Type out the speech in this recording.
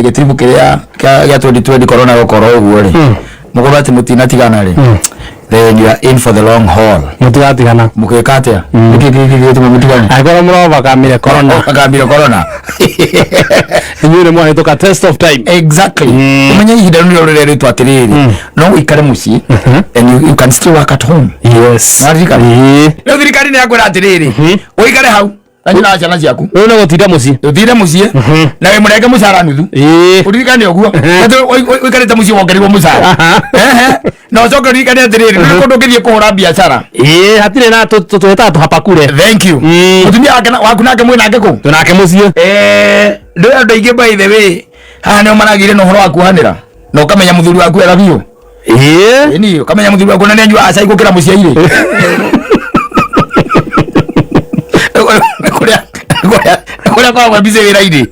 Gĩtiribũ kĩrĩa gĩa 2020 corona gũkorwo ũguo rĩ, mũkorwo atĩ mũtinatigana rĩ, then you are in for the long haul. Mũtigatigana. Mũgĩka atĩa? Nĩkĩ gĩgĩtũma mũtigane? Angĩkorwo mũrovakamire corona. Akambire corona. Inyuĩ nĩ mwahĩtũka test of time. Exactly. Ũmenye ihinda rĩu nĩrĩo rĩrerĩtwo atĩrĩrĩ, no ũikare mũciĩ and you can still work at home. Nĩwaririkana? Ĩĩ. Rĩu thirikari nĩ yakwĩra atĩrĩrĩ, ũikare hau na nyina wa ciana ciaku. Rĩu nĩ gũtinda mũciĩ. Ũtinde mũciĩ na wĩ mũnenge mũcara nuthu. Ũririkane ũguo. Tondũ ũikarĩte mũciĩ wongereirwo mũcara. Ehe. Na ũcoke ũririkane atĩrĩrĩ, ndũrĩ kũndũ ũngĩthiĩ kũhũra biacara. Ĩĩ, hatirĩ na tũhĩtaga tũhapakure. Thank you. Mũtumia wake waku nake mwĩ nake kũ? Tũnake mũciĩ. Eh, ndũĩ andũ aingĩ, by the way, haha nĩo maragĩire na ũhoro wa kuohanĩra na ũkamenya mũthuri waku wega biũ. Ĩni ũkamenya mũthuri waku na nĩ anyuaga cai gũkĩra mũciairĩ kũrĩa kũrĩa kũrĩa koragwo busy wĩra-inĩ.